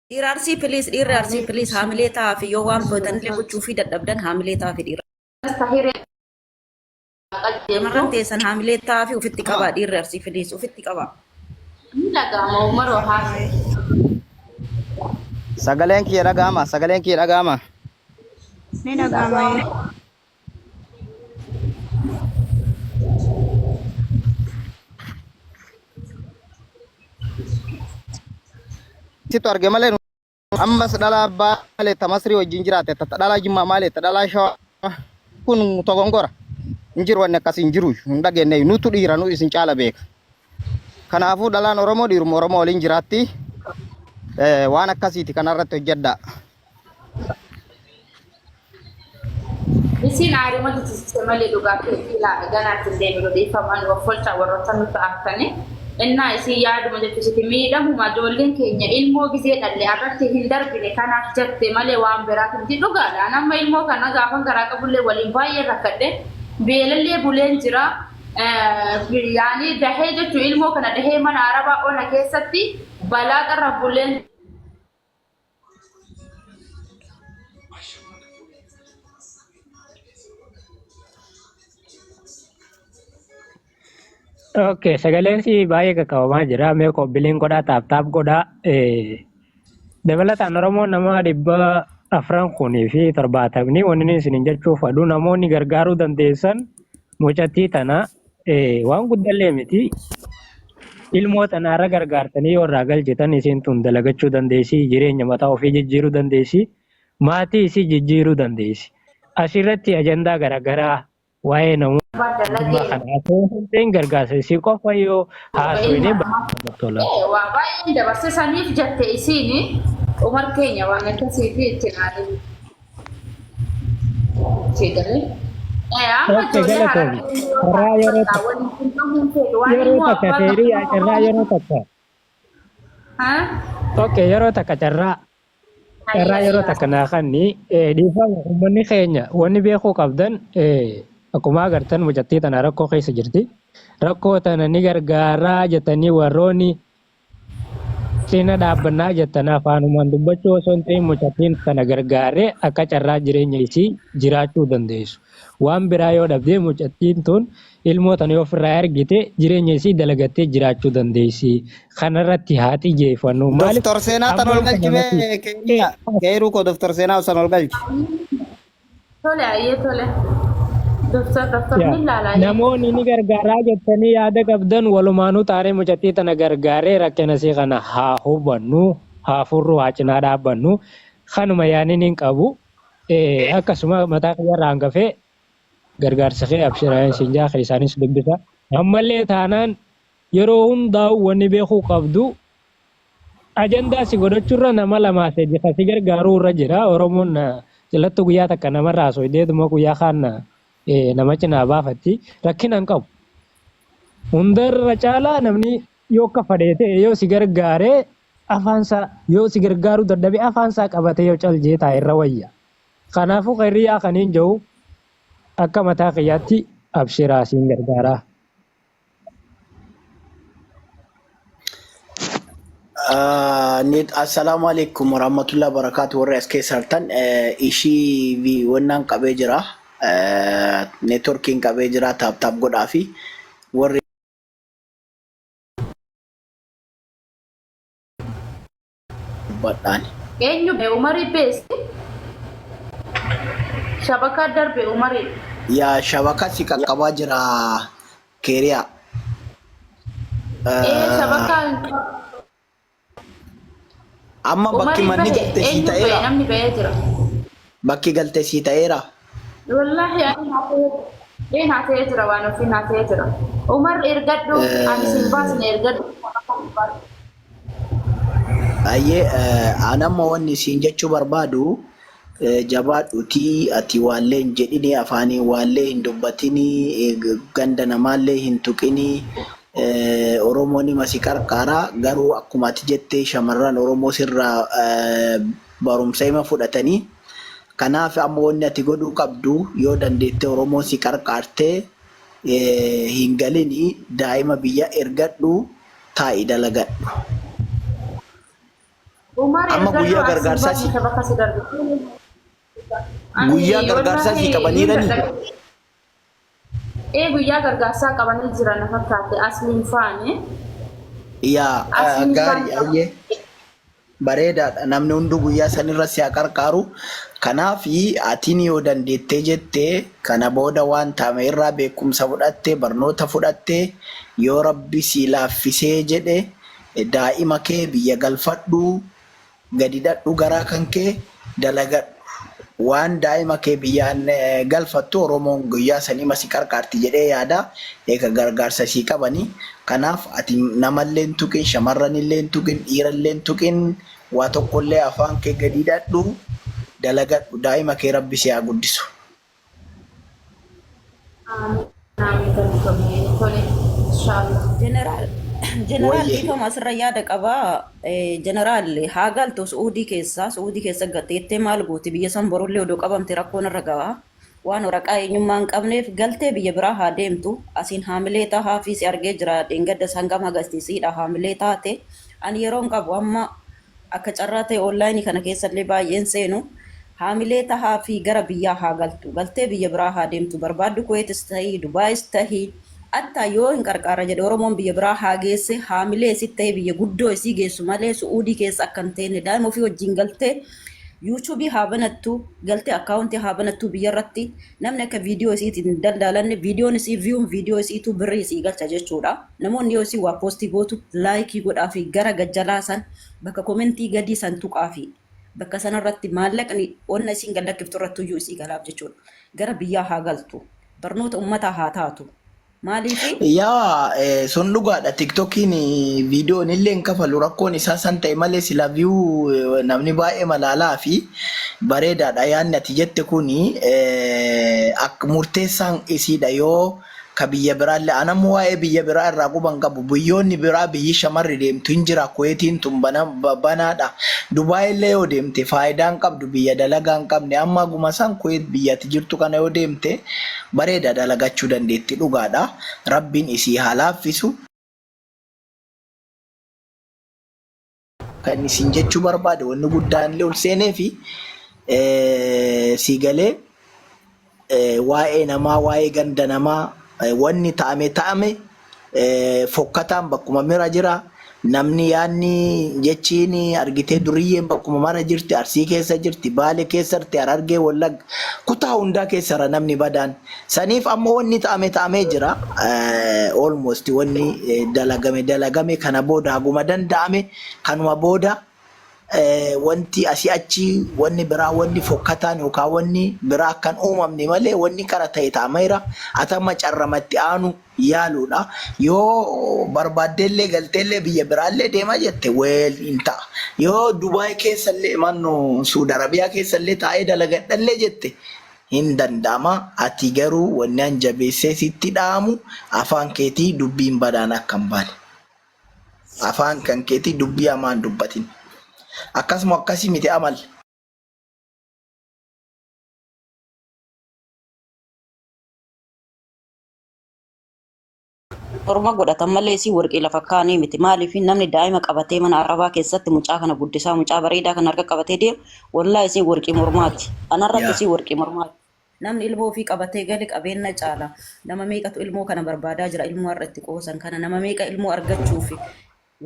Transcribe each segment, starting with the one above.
Dhiira Arsii please, dhiirri Arsii please, haamilee ta'aafi. Yoo waan feetanillee gochuufii dadhabdan, haamilee ta'aafi dhiira. Tahiree. Shamarran teessan haamilee ta'aafi, ofitti qabaa. Dhiirri Arsii please, ofitti qabaa. Ni dhaga'ama, Umaroo, haasa'e. Sagaleen kiyya dhaga'ama? Sagaleen kiyya dhaga'ama? Ni dhaga'ama. Situ arge malee ammas dhalaa Baalee ta Masrii wajjin jiraate, ta dhalaa Jimmaa maali, ta dhalaa Shawaa, kun togongora. Hin jiru, wanni akkasii hin jiru, hin dhageenye. Nutu dhiira, nu isin caala beeka. Kanaafuu dhalaan Oromoo dhiiruma Oromoo waliin jiraatti. Waan akkasiiti, kanarratti hojjedhaa. Isiin aarima jijjiirte malee dhugaa keetii laa ganaatti hin deebitu. Dhiifamaan waffolchaa warroota nutti aartanii. Innaa isiin yaaduma jechuusiti miidhamuma ijoolleen keenya ilmoo gizee dhalle irratti hin darbine kanaaf jette malee waan biraati miti dhugaadha. An amma ilmoo kana gaafan garaa qabullee waliin baay'ee rakkadhe, beelallee buleen jira. Yaanii dahee jechuun ilmoo kana dahee mana arabaa ona keessatti balaa qarra buleen. Okay, sagaleen si baay'ee qaqqabamaa jira. Mee qobbiliin godhaa, taap taap godhaa. Dabalataan Oromoon nama 470 kunii fi wanni inni isiniin jechuu fadhu, namoonni gargaaruu dandeessan mucattii tana waan guddallee miti. Ilmoo tana irra gargaartanii yoo irraa galchitan, isiin tun dalagachuu dandeessi, jireenya mataa ofii jijjiiruu dandeessi, maatii isii jijjiiruu dandeessi. Asirratti ajandaa garaagaraa waa'ee namoota Dalagee. kana osoo hin ta'in, gargaarsa isii qofa yoo haasofne namatti tola. Waa baay'een dabarse saniif jette isiin, Umar keenya, waan akkasiifi itti naanin. Sigalee. Amma Okay, ijoollee galatoomi. harargee yoo Carraa taate yeroo bakka takka waliin qunnamuu feetu waan yeroo immoo takka abbaa teerii carraa yeroo takka. Ha? Okay, yeroo takka carraa yeroo takka naa kanni dhiifama. Uummanni keenya wanni beekuu qabdan, akkuma agartan mucattii tana rakkoo keessa jirti. Rakkoo tana ni gargaaraa jettanii, warroonni cina dhaabbannaa jettan, afaanumaan dubbachuu osoo hin ta'in, mucattiin tana gargaaree akka carraa jireenya isii jiraachuu dandeessu. Waan biraa yoo dhabdee, mucattiin tun ilmoo tana yoo ofirraa argite, jireenya isii dalagattee jiraachuu dandeessi. Kanarratti haa xiyyeeffannu. Maaliif Doktor Seenaa tan ol ammaan galchi kana natti mee keenya keeruu koo, Doktor Seenaa san ol galchi. Tole, ayyee, tole. Doktor, doktor Yaa, ni ilaala, ayyee. Namoonni ni gargaaraa jettanii yaada qabdan, walumaanuu taanee mucattii tana gargaaree rakkina isii kana haa hubannu, haa furru, haa cinaa dhaabbannu. Kanuma yaaniin hin qabu. Akkasuma mataa kiyyarraa hangafee gargaarsa kee abshiraa siin jaa, keessaanis dubbisa. Ammallee taanaan yeroo hundaa'u wanni beekuu qabdu, ajandaa si godhachuurra nama lamaa sadi kan si gargaaruu irra jira. Oromoon jallattu guyyaa takka namarraa haasofteetuma guyyaa kaan nama cinaa baafatti. Rakkina hin qabu. Hundarra caalaa namni yoo akka fadhee ta'e yoo si gargaaree, afaansaa yoo si gargaaruu dadhabe, afaansaa qabatee yoo cal jee taa'e irra wayya. Kanaafuu khayriyaa kaniin jiru akka mataa kiyyaatti abshiraa, siin gargaaraa. Assalaamu alaikum warahmatullahi wabarakatuh. Warri as keessa jirtan, ishii vi wannaan qabee jira, networkiin qabee jira. Tap tap godhaa fi warri dubbadhaan. Eenyu be Umarii beesi? Shabakaa darbe Umarii. Yaa, shabaka si qaqqabaa jira, keeriyaa. Ee, shabakaa hin qabu. Amma bakki Umarii manni bahe galte sii eenyu bahe, ta'eera. namni bahee jira. Bakki galte sii ta'eera. Wallaahi ani naa ta'ee ee naa ta'ee jira, waan ofii naa ta'ee jira. Umar, ergadhu, ani sin baasne, ergadhu, shabakaa hin baasne. Ayyee, an amma wanni siin jechuu barbaadu, jabaadhuutii ati waallee hin jedhini, afaaniin waallee hin dubbatini, ganda namaallee hin tuqini. Oromoon ima si qarqaara, garuu akkuma ati jette shamarran Oromoo sirraa barumsa ima fudhatanii. Kanaaf amma wanni ati godhuu qabdu, yoo dandeette Oromoon si qarqaartee, hin galini, daa'ima biyya ergadhu, taa'i, dalagadhu. Umar Amma ergadhu guyyaa asiin gargaarsaa si barni saba si darbu. Ani guyyaa gargaarsaa wallahi si ni qabaniirani. dadhabe. Ee guyyaa gargaarsaa qabanii jiran na fakkaate asliin faane. Yaa Asliin gaarii faane. ayyee bareedaadha. Namni hunduu guyyaa sanirra si haa qarqaaru. Kanaaf atiin yoo dandeettee jettee kana booda waan taame irraa beekumsa fudhattee barnoota fudhattee yoo rabbi si laaffisee jedhe daa'ima kee biyya galfadhu gadi dhadhu garaa kan kee dalagadhu. Waan daa'ima kee biyyaan galfattu Oromoon guyyaa sanima si qarqaarti jedhee yaada. Eega gargaarsa sii qabani. Kanaaf ati namallee hin tuqin, shamarranillee hin tuqin, dhiirallee hin tuqin, waa tokkollee afaan kee gadi hidhadhu, dalagadhu. Daa'ima kee rabbi si haa guddisu. Amiin amiin galatoomii tole inshaallah. Jeneraal Jeneraal Wayye. dhiifama asirra yaada qabaa. Jeneraal haa galtu Su'uudii keessa Su'uudii keessa gateettee maal gooti biyya san borullee odoo qabamte rakkoon irra ga'a. Waan waraqaa eenyummaa hin qabneef galtee biyya biraa haa deemtu. Asiin haamilee tahaa fi si argee jira dheengadda sangam hagastisiidha haamilee taate. Ani yeroon qabu amma akka carraa ta'e onlaayinii kana keessallee baay'een seenu haamilee tahaa fi gara biyyaa haa galtu. Galtee biyya biraa haa deemtu. Barbaaddu Kuweetis tahii, Dubaayis tahii, attaa yoo hin qarqaarra jedhe Oromoon biyya biraa haa geesse haamilee isitti tahee biyya guddoo isii geessu malee Su'uudii keessa akka hin teenne daa'ima ofii wajjin galtee yuutuubii haa banattu galtee akkaawuntii haa banattu biyya irratti namni akka viidiyoo isiitiin hin daldaalanne viidiyoon isii viyuun viidiyoo isiitu birrii isii galcha jechuudha. Namoonni yoo isii waa poostii gootu laayikii godhaa fi gara gajjalaa san bakka komentii gadii san tuqaa fi bakka sanarratti maallaqni onna isiin gad lakkiftu irratti iyyuu isii galaaf jechuudha. Gara biyyaa haa galtu. Barnoota ummataa haa taatu. Maaliifi Yaa sun dhugaadha. TikTokiin viidiyoon illee hin kafalu rakkoon isaa san ta'e malee sila view namni baay'ee malaalaa fi bareedaadha. Yaadni ati jette kuni akka murteessaan isiidha yoo ka biyya biraallee anammoo waa'ee biyya biraa irraa quban qabu biyyoonni biraa biyyi shamarri deemtu hin jira Kuweetiin tun banaadha. Dubaay illee yoo deemte faayidaa hin qabdu biyya dalagaa hin qabne amma haguma san Kuweet biyya ati jirtu kana yoo deemte bareeda dalagachuu dandeetti dhugaadha. Rabbiin isii haa laaffisu. Kan isin jechuu barbaade wanni guddaan illee ol seenee fi sii galee waa'ee namaa waa'ee ganda namaa wanni ta'ame ta'ame fokkataan bakkuma mira jira namni yaanni jechiin argitee duriyyeen bakkuma mara jirti arsii keessa jirti baale keessa jirti harargee wallagga kutaa hundaa keessara namni badaan saniif amma wanni ta'ame ta'amee jira almost wanni dalagame dalagame kana booda haguma danda'ame kanuma booda wanti asii achi wanni biraa wanni fokkataan yookaan wanni biraa akkan uumamne malee wanni qara ta'e ta'ameera. Ati amma carramatti aanu yaaluudha. Yoo barbaaddeellee galteellee biyya biraallee deemaa jette weel hin ta'a. Yoo Dubaay keessallee manno Suudi Arabiyaa keessallee taa'ee dalagadhallee jette hin danda'ama. Ati garuu wanni an jabeessee sitti dhaamu afaan keetii dubbiin badaan akka hin baane. Afaan kan keetii dubbii hamaa hin dubbatin. Akkasuma akkasii miti amal. Orma godhatan malee isii warqii lafa kaanii miti. Maaliif namni daa'ima qabatee mana arabaa keessatti mucaa kana guddisaa mucaa bareedaa kana harka qabatee deemu wallaahi isii warqii mormaati. Anarratti Yaa. isii warqii mormaati. Namni ilmoo ofii qabatee gale qabeenya caala. Nama meeqatu ilmoo kana barbaadaa jira ilmoo har'a itti qoosan kana nama meeqa ilmoo argachuuf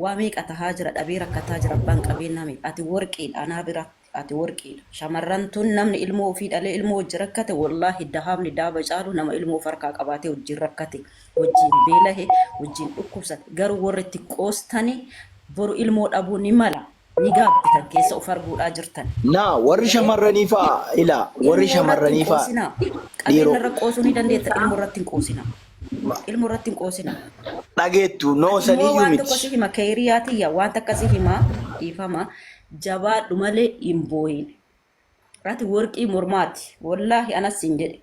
waa meeqa tahaa jira dhabee rakkataa jira abbaan qabeenyaa meeqa ati warqiidha anaa biratti ati warqiidha. Shamarran tun namni ilmoo ofii dhalee ilmoo wajji rakkate wallaahi dahaabni daaba caalu nama ilmoo of harkaa qabaatee wajjin rakkate wajjin beelahe wajjin dhukkubsate garuu warri itti qoostani boru ilmoo dhabuu ni mala ni gaabbitan keessa of arguudhaa jirtan. Naa warri Galee shamarranii fa'a ilaa warri ilmoo irratti hin shamarranii fa'a qoosinaa. Qabeenya dhiiroo irra qoosuu ni dandeetta ilmoo irratti hin qoosinaa. Ilmoo irratti hin qoosinaa. dhageettu noo Ati immoo saniyyuu waan tokko miti. si hima keeriyaa tiyya waan takka si hima dhiifama jabaadhu malee hin booyin. Ati warqii mormaati wallaahi anas siin jedhe.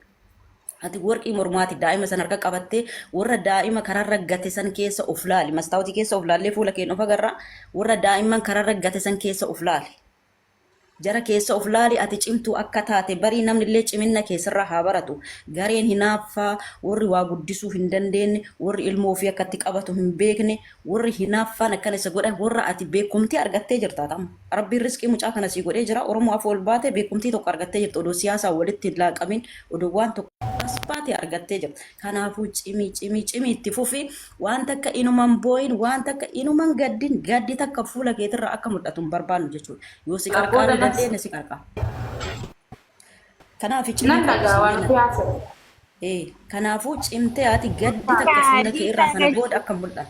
Ati warqii mormaati daa'ima san harka qabattee warra daa'ima kararra gate san keessa of laali. Mastaawotii keessa of laallee fuula keenya of agarra. Warra daa'imman kararra gate san keessa of laali. Jara keessa of laali ati cimtuu akka taate barii namnillee ciminna kee sirraa haa baratu. Gareen hinaaffaa warri waa guddisuu hin dandeenne warri ilmoo ofii akka itti qabatu hin beekne warri hinaaffaan akkana isa godhan warra ati beekumtii argattee jirta ati amma. Rabbiin risqii mucaa kana sii godhee jira Oromoo afoo ol baate beekumtii tokko argattee jirta odoo siyaasaan walitti hin laaqamin odoo waan tokko as baate argattee jirta. Kanaafuu cimii cimii cimii itti fufi waan takka inuman booyin waan takka inuman gaddin gaddi takka fuula keetirraa akka mul'atu hin barbaannu jechuudha. Yoo si Booda qarqaaruu nas dandeenye si qarqaara. Kanaaf cimii nan qabdi dhagaa siin waan jenna. siyaasa. Ee, kanaafuu cimtee ati gaddi takka fuula kee irraa sana booda akka hin mul'anne.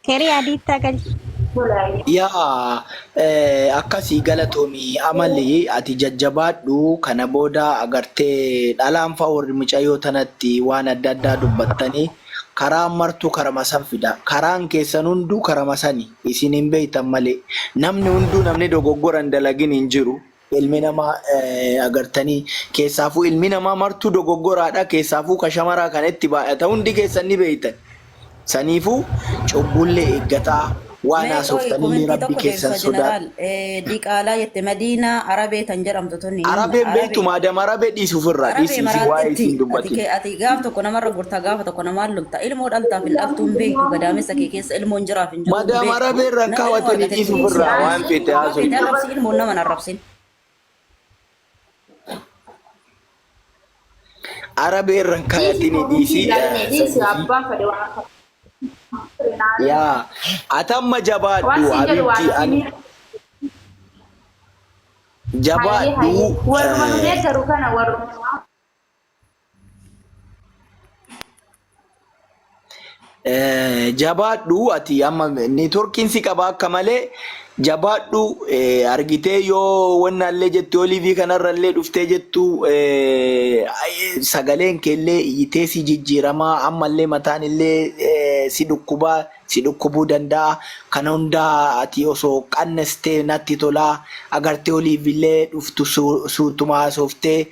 Kerii adiittaa galchi. Tolaayi. Yaa akkasii galatoomi amali ati jajjabaadhu kana booda agartee dhalaan faa warri mucayyoo tanatti waan adda addaa dubbattanii karaan martuu karama san fida karaan keessan hunduu karama sani isin hin beeytan malee namni hunduu namni dogoggora hin dalagin hin jiru ilmi namaa agartanii keessaafuu ilmi namaa martuu dogoggoraadha keessaafuu ka shamaraa kana itti baay'ata hundi keessan ni beeytan Saniifuu cubbuullee eeggataa, waan Mee qoy haasoftanillee komentii Rabbi tokko keessan deebisa sodaadhaa. jeneraal diqaalaa jette madiinaa arabee tan jedhamtu tuni Arabeen arabee beektu maadam arabee dhiisi ofirraa arabee dhiisi isin waa'ee maraattetti isiin ati dubbatin. kee ati gaaf tokko namarra gortaa gaafa tokko namaan lolta ilmoo dhaltaaf hin dhaltuu hin beektu gadaamessa kee keessa ilmoon jiraaf hin jiru hin Madam beektu arabee irraan nama ilmoo kaawwatanii argatetti dhiisi ofirraa waan feete abbaa feete haasoftu. arrabsi ilmoon nama hin arrabsin. Arabee irraan Dhiisi kaayatini komentii dhiisi ilaalame dhiisi saniifi. abbaan fedhe waan akka Yaa atamma waan jabaadhu siin jedhu waan habibti ani isinii hayyee hayyee jabaadhu warruma nu deeggaru kana warruma Jabaadhu ati amma neetworkiin si qaba akka malee jabaadhu argitee yoo wannaallee jettu yoo liivii kanarrallee dhuftee jettu sagaleen keellee iyyitee si jijjiiramaa ammallee mataan illee si dhukkubaa si dhukkubuu danda'a kana hundaa ati osoo qannastee natti tolaa agartee oliivillee dhuftu suutuma haasoftee.